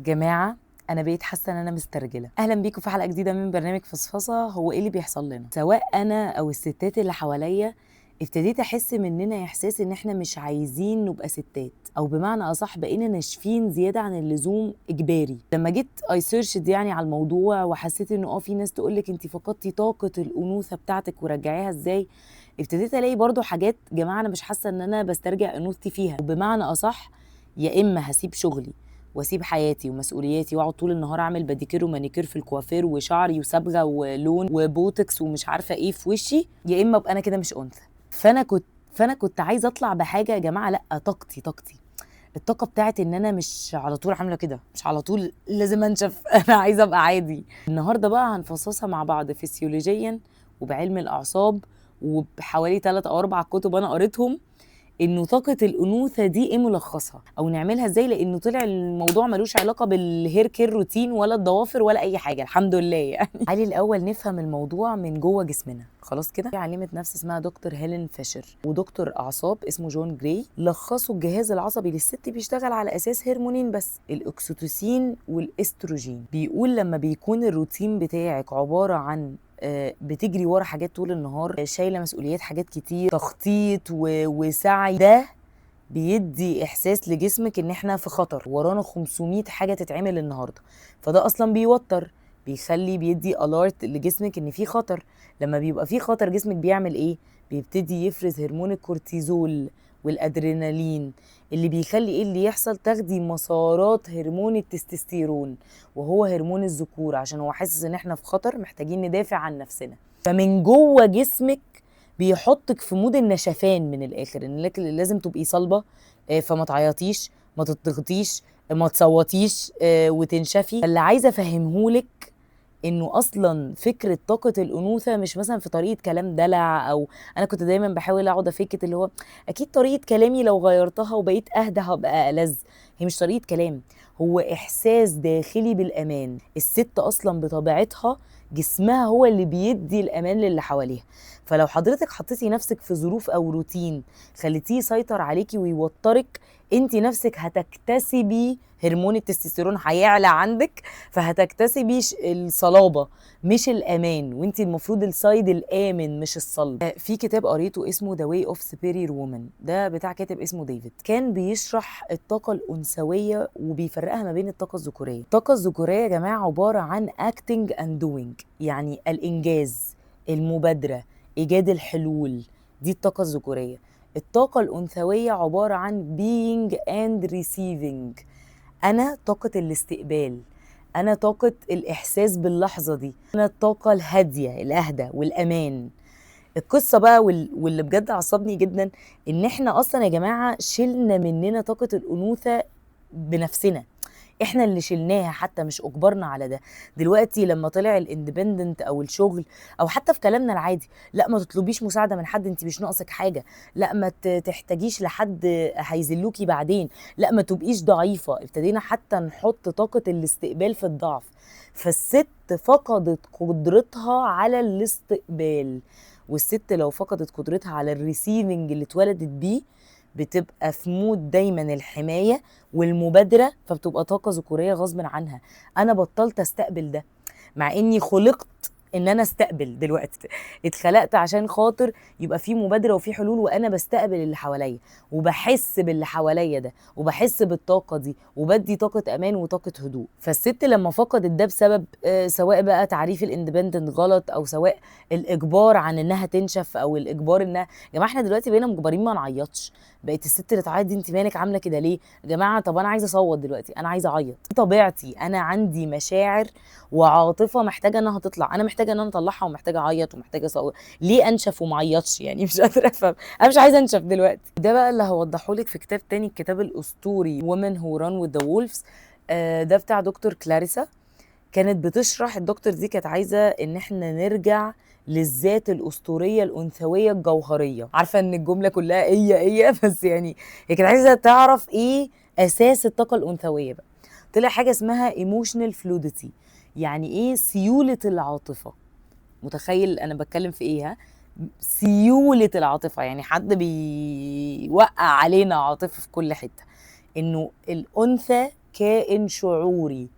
جماعة، انا بقيت حاسه ان انا مسترجله. اهلا بيكم في حلقة جديدة من برنامج فصفصه. هو ايه اللي بيحصل لنا؟ سواء انا او الستات اللي حواليا، ابتديت احس مننا احساس ان احنا مش عايزين نبقى ستات، او بمعنى اصح بقينا ناشفين زيادة عن اللزوم اجباري. لما جيت I searched يعني على الموضوع وحسيت انه في ناس تقول لك انت فقدتي طاقة الانوثة بتاعتك ورجعيها ازاي، ابتديت الاقي برضو حاجات جماعة انا مش حاسه ان انا بسترجع انوثتي فيها. وبمعنى اصح يا اما هسيب شغلي واسيب حياتي ومسؤولياتي واقعد طول النهار اعمل باديكير ومانيكير في الكوافير وشعري وصبغه ولون وبوتوكس ومش عارفه ايه في وشي، يا اما ابقى انا كده مش انثى. فانا كنت عايزه اطلع بحاجة يا جماعة، لا طاقتي الطاقة بتاعت ان انا مش على طول عامله كده، مش على طول لازم انشف انا عايزه ابقى عادي. النهارده بقى هنفصصها مع بعض فسيولوجيا وبعلم الاعصاب وبحوالي 3 او 4 كتب انا قريتهم، انه طاقة الانوثة دي ايه ملخصها او نعملها ازاي، لانه طلع الموضوع ملوش علاقة بال hair care routine ولا الضوافر ولا اي حاجة، الحمد لله يعني. تعالي الاول نفهم الموضوع من جوه جسمنا. خلاص كده، في عالمه نفس اسمها دكتور هيلين فيشر ودكتور اعصاب اسمه جون جراي، لخصوا الجهاز العصبي للست بيشتغل على اساس هرمونين بس، الاكسيتوسين والاستروجين. بيقول لما بيكون الروتين بتاعك عبارة عن بتجري ورا حاجات طول النهار، شايله مسؤوليات حاجات كتير، تخطيط وسعي، ده بيدي احساس لجسمك ان احنا في خطر، ورانا 500 حاجة تتعمل النهارده، فده اصلا بيوتر، بيخلي بيدي alert لجسمك ان في خطر. لما بيبقى في خطر جسمك بيعمل ايه؟ بيبتدي يفرز هرمون الكورتيزول والادرينالين، اللي بيخلي ايه اللي يحصل؟ تاخدي مسارات هرمون التستوستيرون وهو هرمون الذكور، عشان هو حاسس ان احنا في خطر محتاجين ندافع عن نفسنا. فمن جوه جسمك بيحطك في mood النشفان من الاخر، ان لك لازم تبقي صلبه، فما تعيطيش، ما تضغطيش، ما تصوتيش، وتنشفي. اللي عايزه افهمهولك انه اصلا فكرة طاقة الانوثة مش مثلا في طريقه كلام دلع، او انا كنت دايما بحاول اقعد افكت اللي هو اكيد طريقه كلامي لو غيرتها وبقيت اهدى هبقى ألذ. هي مش طريقه كلام، هو احساس داخلي بالامان. الست اصلا بطبيعتها جسمها هو اللي بيدي الامان للي حواليها، فلو حضرتك حطيتي نفسك في ظروف او روتين خليتيه يسيطر عليكي ويوترك، انت نفسك هتكتسبي هرمون التستوستيرون هيعلى عندك، فهتكتسبي الصلابة مش الامان، وانت المفروض ال side الامن مش الصلب. في كتاب قريته اسمه The Way of Superior Woman، ده بتاع كاتب اسمه ديفيد، كان بيشرح الطاقة الانثوية وبيفرقها ما بين الطاقة الذكورية. الطاقة الذكورية يا جماعة عبارة عن acting and doing، يعني الانجاز، المبادرة، ايجاد الحلول، دي الطاقة الذكورية. الطاقة الانثوية عبارة عن being and receiving، انا طاقة الاستقبال، انا طاقة الاحساس باللحظة دي، انا الطاقة الهادية الاهدى والامان. القصة بقى واللي بجد عصبني جدا ان احنا اصلا يا جماعة شلنا مننا طاقة الانوثة بنفسنا، احنا اللي شلناها حتى مش اجبرنا على ده. دلوقتي لما طلع ال independent او الشغل او حتى في كلامنا العادي، لا ما تطلبيش مساعدة من حد، انت مش ناقصك حاجة، لا ما تحتاجيش لحد هيذلوكي بعدين، لا ما تبقيش ضعيفة. ابتدينا حتى نحط طاقة الاستقبال في الضعف، فالست فقدت قدرتها على الاستقبال، والست لو فقدت قدرتها على ال receiving اللي اتولدت بيه بتبقى في mood دايما الحماية والمبادرة، فبتبقى طاقة ذكورية غصب عنها. أنا بطلت أستقبل ده مع إني خلقت إن أنا أستقبل، دلوقتي اتخلقت عشان خاطر يبقى في مبادرة وفي حلول، وأنا بستقبل اللي حواليا وبحس باللي حواليا ده وبحس بالطاقة دي وبدي طاقة أمان وطاقة هدوء. فالست لما فقدت ده بسبب سواء بقى تعريف ال independent غلط، أو سواء الإجبار عن إنها تنشف، أو الإجبار إنها، يا جماعة إحنا دلوقتي بقينا مجبرين ما نعيطش، بقت الست اللي تعيط دي انت مالك عامله كده ليه؟ يا جماعة طب انا عايزه اصوت دلوقتي، انا عايزه اعيط، دي طبيعتي، انا عندي مشاعر وعاطفة محتاجه انها تطلع، انا محتاجه ان انا اطلعها ومحتاجة اعيط ومحتاجة اصوت، ليه انشف وما اعيطش يعني؟ مش قادرة افهم، انا مش عايزه انشف دلوقتي. ده بقى اللي هوضحه لك في كتاب تاني، الكتاب الاسطوري Women Who Run with the Wolves، ده بتاع دكتور كلاريسا. كانت بتشرح الدكتور دي كانت عايزه ان احنا نرجع للذات الاسطورية الانثوية الجوهرية. عارفه ان الجملة كلها ايه ايه، بس هي كانت عايزه تعرف ايه اساس الطاقة الانثوية. بقى طلع حاجة اسمها emotional fluidity، يعني ايه سيولة العاطفة. متخيل انا بتكلم في ايه؟ ها، سيولة العاطفة، يعني حد بيوقع علينا عاطفة في كل حتة. انه الانثى كائن شعوري،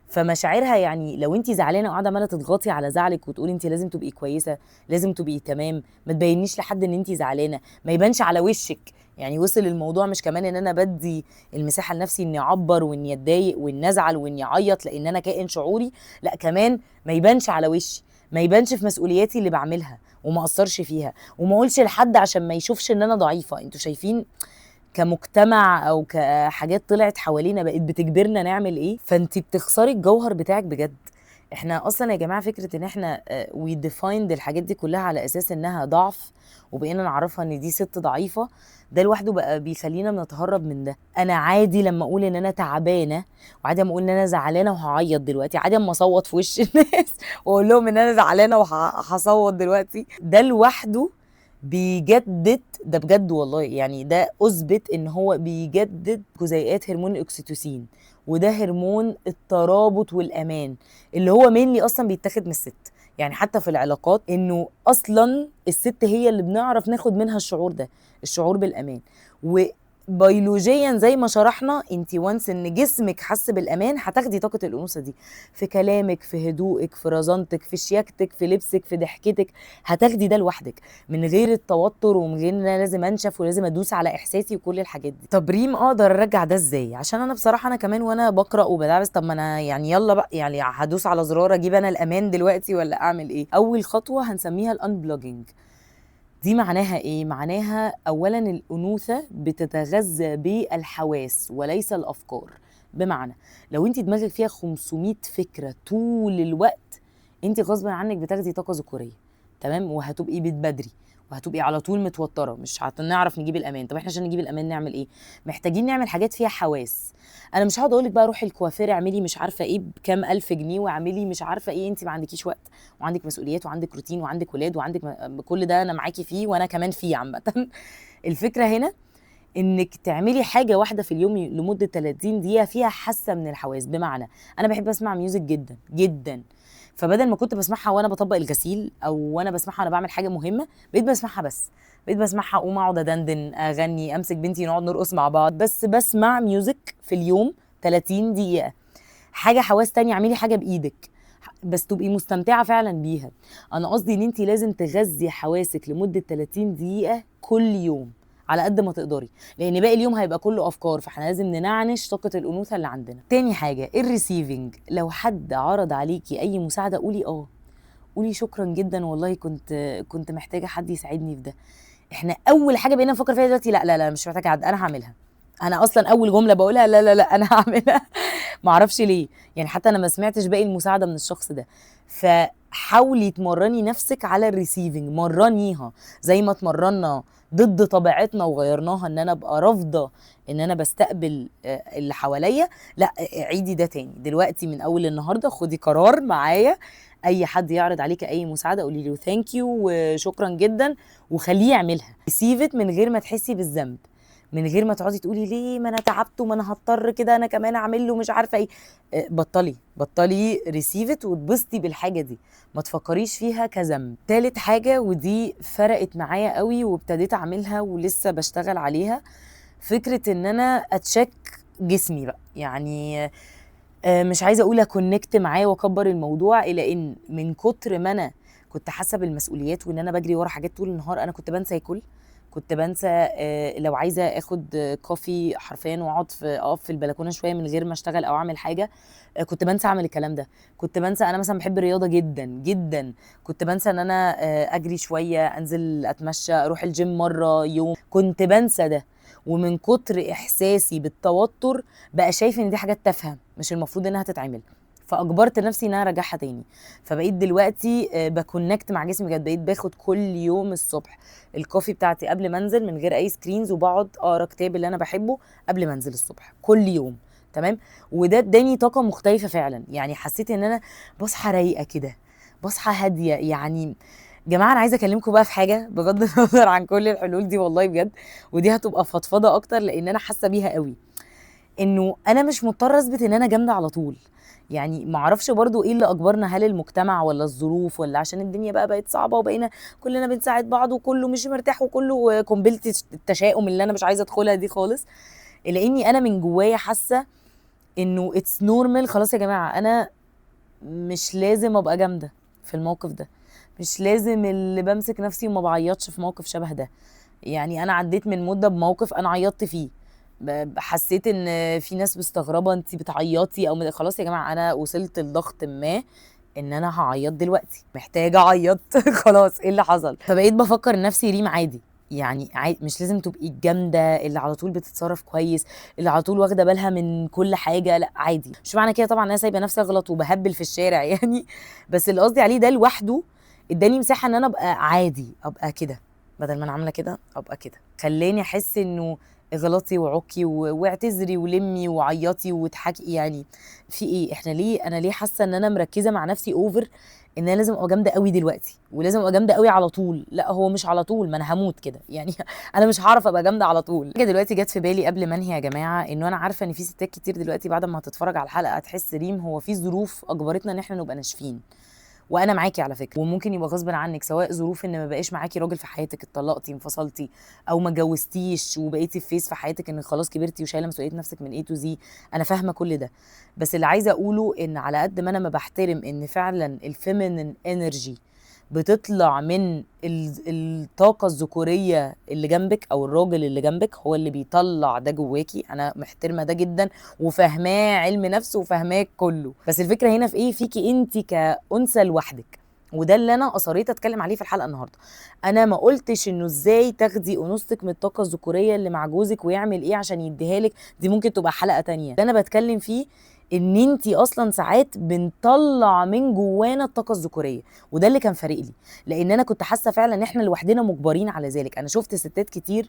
فمشاعرها يعني لو انت زعلانة وقاعدة عماله تضغطي على زعلك وتقولي انت لازم تبقي كويسة، لازم تبقي تمام، ما تبينيش لحد ان انت زعلانة، ما يبانش على وشك. يعني وصل الموضوع مش كمان ان انا بدي المساحة لنفسي اني اعبر واني اتضايق واني ازعل واني اعيط لان انا كائن شعوري، لا كمان ما يبانش على وشي، ما يبانش في مسؤولياتي اللي بعملها وما اقصرش فيها وما اقولش لحد عشان ما يشوفش ان انا ضعيفة. انتوا شايفين كمجتمع او كحاجات طلعت حوالينا بقت بتجبرنا نعمل ايه؟ فانت بتخسري الجوهر بتاعك بجد. احنا اصلا يا جماعة فكرة ان احنا we defined الحاجات دي كلها على اساس انها ضعف وبقينا نعرفها ان دي ست ضعيفة، ده لوحده بقى بيخلينا بنتهرب من ده. انا عادي لما اقول ان انا تعبانة، وعادي لما اقول ان انا زعلانة وهعيط دلوقتي، عادي اما اصوت في وش الناس واقول لهم ان انا زعلانة وهصوت دلوقتي، ده لوحده بيجدد، ده بجد والله يعني ده اثبت ان هو بيجدد جزيئات هرمون الاكسيتوسين، وده هرمون الترابط والامان اللي هو mainly اصلا بيتاخد من الست. يعني حتى في العلاقات انه اصلا الست هي اللي بنعرف ناخد منها الشعور ده، الشعور بالامان. وبيولوجيا زي ما شرحنا، انت once ان جسمك حس بالامان هتاخدي طاقة الانوثة دي في كلامك، في هدوءك، في رزانتك، في شياكتك، في لبسك، في ضحكتك، هتاخدي ده لوحدك من غير التوتر ومن غير ان انا لازم انشف ولازم ادوس على احساسي وكل الحاجات دي. طب ريم اقدر ارجع ده ازاي؟ عشان انا بصراحة انا كمان وانا بقرا وبدعبس، طب ما انا يعني يلا بقى، يعني هدوس على زرار اجيب انا الامان دلوقتي ولا اعمل ايه؟ اول خطوة هنسميها ال unplugging. دي معناها ايه؟ معناها اولا الانوثة بتتغذى بالحواس وليس الافكار. بمعنى لو انت دماغك فيها 500 فكرة طول الوقت، انت غصب عنك بتاخدي طاقة ذكوريه، تمام؟ وهتبقي بتبدري وهتبقي على طول متوترة، مش هنعرف نجيب الامان. طب احنا عشان نجيب الامان نعمل ايه؟ محتاجين نعمل حاجات فيها حواس. انا مش هقعد اقول لك بقى روحي الكوافير اعملي مش عارفه ايه بكام الف جنيه واعملي مش عارفه ايه، انت ما عندكيش وقت وعندك مسؤوليات وعندك روتين وعندك ولاد وعندك كل ده انا معاكي فيه وانا كمان فيه عامة. الفكرة هنا انك تعملي حاجة واحدة في اليوم لمدة 30 دقيقة فيها حاسه من الحواس. بمعنى انا بحب اسمع music جدا جدا، فبدل ما كنت بسمعها وانا بطبق الغسيل او وانا بسمعها وانا بعمل حاجة مهمة، بقيت بسمعها بس، بقيت بسمعها اقوم اقعد ادندن، اغني، امسك بنتي نقعد نرقص مع بعض، بس بسمع music في اليوم 30 دقيقة. حاجة حواس تانية، اعملي حاجة بايدك بس تبقي مستمتعه فعلا بيها. انا قصدي ان انت لازم تغذي حواسك لمدة 30 دقيقة كل يوم على قد ما تقدري، لان باقي اليوم هيبقى كله افكار، فاحنا لازم ننعنش طاقة الانوثة اللي عندنا. تاني حاجة ال receiving. لو حد عرض عليكي اي مساعدة قولي اه، قولي شكرا جدا والله كنت محتاجه حد يساعدني في ده. احنا اول حاجة بقينا نفكر فيها دلوقتي لا لا لا مش محتاجه حد، انا هعملها. انا اصلا اول جملة بقولها لا لا لا انا هعملها، معرفش ليه، يعني حتى انا ما سمعتش باقي المساعدة من الشخص ده. فحاولي تمرني نفسك على ال receiving، مرنيها زي ما اتمرنا ضد طبيعتنا وغيرناها ان انا ابقى رافضه ان انا بستقبل اللي حواليا، لا عيدي ده تاني دلوقتي من اول النهارده. خدي قرار معايا، اي حد يعرض عليك اي مساعدة قولي له thank you وشكرا جدا وخليه يعملها. receive it من غير ما تحسي بالذنب، من غير ما تقعدي تقولي ليه ما انا تعبت وما انا هضطر كده انا كمان اعمل له مش عارفه ايه. بطلي receive it وتبسطي بالحاجة دي، ما تفكريش فيها كذنب. تالت حاجة ودي فرقت معايا قوي وابتديت اعملها ولسه بشتغل عليها، فكرة ان انا ا check جسمي بقى. يعني مش عايزه اقول ا connect معاه واكبر الموضوع، الى ان من كتر ما انا كنت حاسه بالمسؤوليات وان انا بجري ورا حاجات طول النهار، انا كنت بنسى اكل، كنت بنسى لو عايزه اخد coffee حرفيا واقعد اقف في البلكونه شوية من غير ما اشتغل او اعمل حاجة، كنت بنسى اعمل الكلام ده. كنت بنسى، انا مثلا بحب الرياضة جدا جدا، كنت بنسى ان انا اجري شوية، انزل اتمشى، اروح الجيم مرة يوم، كنت بنسى ده. ومن كتر احساسي بالتوتر بقى شايف ان دي حاجات تافهة مش المفروض انها تتعمل، فاجبرت نفسي ان انا ارجعها تاني. فبقيت دلوقتي ب connect مع جسمي بجد، بقيت باخد كل يوم الصبح ال coffee بتاعتي قبل ما انزل من غير اي screens، وبقعد اقرا كتاب اللي انا بحبه قبل ما انزل الصبح كل يوم، تمام؟ وده اداني طاقة مختلفة فعلا، يعني حسيت ان انا بصحى رايقة كده، بصحى هادية. يعني جماعة انا عايزه اكلمكم بقى في حاجة بغض النظر عن كل الحلول دي والله بجد، ودي هتبقى فضفضة اكتر لان انا حاسه بيها قوي، انه انا مش مضطرة اثبت ان انا جامدة على طول. يعني معرفش برضو ايه اللي اجبرنا، هل المجتمع ولا الظروف، ولا عشان الدنيا بقى بقت صعبة وبقينا كلنا بنساعد بعض وكله مش مرتاح وكله قنبلة التشاؤم اللي انا مش عايزه ادخلها دي خالص، الا اني انا من جوايا حاسه انه it's normal. خلاص يا جماعة انا مش لازم ابقى جامدة في الموقف ده، مش لازم اللي بمسك نفسي وما بعيطش في موقف شبه ده. يعني انا عديت من مده بموقف انا عيطت فيه، حسيت ان في ناس مستغربه انت بتعيطي او خلاص يا جماعة انا وصلت لضغط ما ان انا هعيط دلوقتي، محتاجه اعيط خلاص ايه اللي حصل. فبقيت بفكر نفسي ريم عادي، يعني عادي، مش لازم تبقي الجامدة اللي على طول بتتصرف كويس، اللي على طول واخده بالها من كل حاجة، لا عادي. مش معنى كده طبعا انا سايبه نفسي اغلط وبهبل في الشارع يعني، بس اللي قصدي عليه ده لوحده اداني مساحة ان انا ابقى عادي، ابقى كده بدل ما انا عامله كده ابقى كده. خلاني احس انه اغلطي وعكي واعتذري ولمي وعيطي واضحكي، يعني في ايه؟ احنا ليه، انا ليه حاسه ان انا مركزه مع نفسي over ان انا لازم ابقى جامدة قوي دلوقتي ولازم ابقى جامدة قوي على طول؟ لا هو مش على طول، ما انا هموت كده يعني انا مش هعرف ابقى جامدة على طول. حاجة دلوقتي جت في بالي قبل ما انهي يا جماعة، انه انا عارفه ان في ستات كتير دلوقتي بعد ما هتتفرج على الحلقة هتحس ريم هو في ظروف اجبرتنا ان احنا نبقى ناشفين، وانا معاكي على فكرة، وممكن يبقى غصب عنك، سواء ظروف ان ما بقاش معاكي راجل في حياتك، اتطلقتي، انفصلتي، او ما اتجوزتيش وبقيتي في phase في حياتك ان خلاص كبرتي وشايله مسؤولية نفسك من A to Z. انا فاهمه كل ده، بس اللي عايزه اقوله ان على قد ما انا ما بحترم ان فعلا ال feminine energy بتطلع من الطاقة الذكورية اللي جنبك او الراجل اللي جنبك، هو اللي بيطلع ده جواكي، انا محترمه ده جدا وفاهماه علم نفسه وفاهماه كله، بس الفكرة هنا في ايه؟ فيكي انت كأنثى لوحدك، وده اللي انا اصريت اتكلم عليه في الحلقة النهارده. انا ما قلتش انه ازاي تاخدي انوثتك من الطاقة الذكورية اللي مع جوزك ويعمل ايه عشان يديها لك، دي ممكن تبقى حلقة تانية. اللي انا بتكلم فيه ان انتي اصلا ساعات بنطلع من جوانا الطاقة الذكورية، وده اللي كان فارق لي، لان انا كنت حاسه فعلا ان احنا لوحدنا مجبرين على ذلك. انا شفت ستات كتير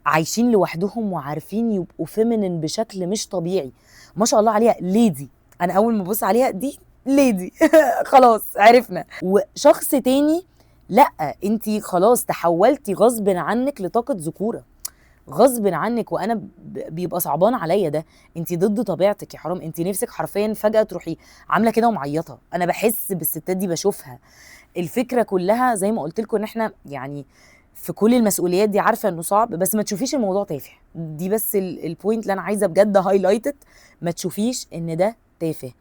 عايشين لوحدهم وعارفين يبقوا feminine بشكل مش طبيعي، ما شاء الله عليها lady، انا اول ما ببص عليها دي lady خلاص عرفنا. وشخص تاني لا، انتي خلاص تحولتي غصب عنك لطاقة ذكوره غصب عنك، وانا بيبقى صعبان عليا ده، انت ضد طبيعتك يا حرام، انت نفسك حرفيا فجأة تروحي عامله كده ومعيطه. انا بحس بالستات دي، بشوفها. الفكرة كلها زي ما قلت لكم ان احنا يعني في كل المسؤوليات دي، عارفه انه صعب، بس ما تشوفيش الموضوع تافه. دي بس ال point اللي انا عايزه بجد highlight، ما تشوفيش ان ده تافه،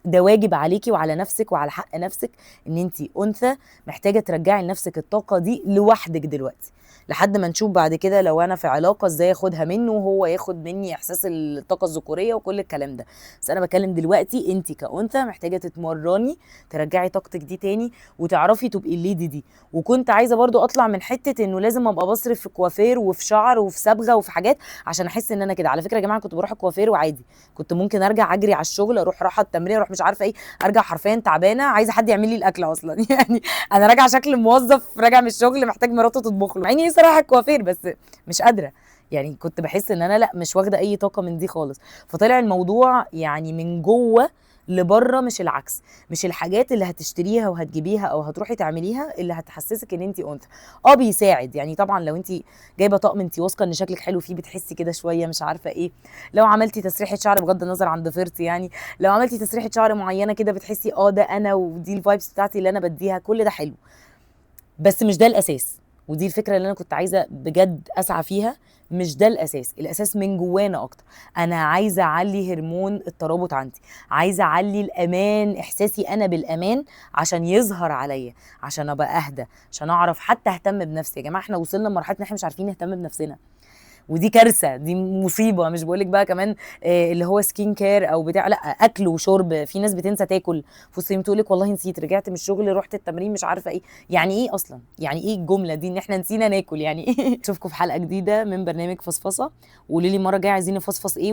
ده واجب عليكي وعلى نفسك وعلى حق نفسك ان انت انثى محتاجه ترجعي لنفسك الطاقة دي لوحدك دلوقتي، لحد ما نشوف بعد كده لو انا في علاقة ازاي اخدها منه وهو ياخد مني احساس الطاقة الذكورية وكل الكلام ده. بس انا بتكلم دلوقتي انت كأنثى محتاجه تتمرني ترجعي طاقتك دي تاني وتعرفي تبقي ال lady دي. وكنت عايزه برضو اطلع من حتة انه لازم ابقى بصرف في كوافير وفي شعر وفي صبغة وفي حاجات عشان احس ان انا كده. على فكرة يا جماعة كنت بروح الكوافير وعادي، كنت ممكن ارجع اجري على الشغل، اروح راحة التمرين، اروح مش عارفه ايه، ارجع حرفيا تعبانة عايزه حد يعمل لي الاكل اصلا يعني انا راجعه شكل موظف راجع من الشغل محتاج مراته تطبخ له، مع اني صراحة الكوافير بس مش قادرة، يعني كنت بحس ان انا لا مش واخده اي طاقة من دي خالص. فطلع الموضوع يعني من جوه لبره، مش العكس، مش الحاجات اللي هتشتريها وهتجيبيها او هتروحي تعمليها اللي هتحسسك ان انت انثى. بيساعد يعني طبعا، لو انت جايبه طقم انت واثقة ان شكلك حلو فيه بتحسي كده شوية مش عارفه ايه، لو عملتي تسريحه شعر بغض النظر عن ضفيرتي، يعني لو عملتي تسريحه شعر معينة كده بتحسي ده انا ودي ال vibes بتاعتي اللي انا بديها، كل ده حلو، بس مش ده الاساس. ودي الفكرة اللي انا كنت عايزه بجد اسعى فيها، مش ده الاساس، الاساس من جوانا اكتر. انا عايزه اعلي هرمون الترابط عندي، عايزه اعلي الامان، احساسي انا بالامان عشان يظهر عليا، عشان ابقى اهدى، عشان اعرف حتى اهتم بنفسي. يا جماعة احنا وصلنا لمرحلة ان احنا مش عارفين نهتم بنفسنا، ودي كارثة، دي مصيبة. مش بقولك بقى كمان اللي هو skin care او بتاع، لا اكل وشرب، في ناس بتنسى تاكل في وسط اليوم، تقولك والله نسيت، رجعت من الشغل رحت التمرين مش عارفه ايه. يعني ايه اصلا؟ يعني ايه الجملة دي ان احنا نسينا ناكل؟ يعني ايه؟ اشوفكم في حلقة جديدة من برنامج فصفصه، وقولوا لي المرة الجاية عايزين نفصفص ايه.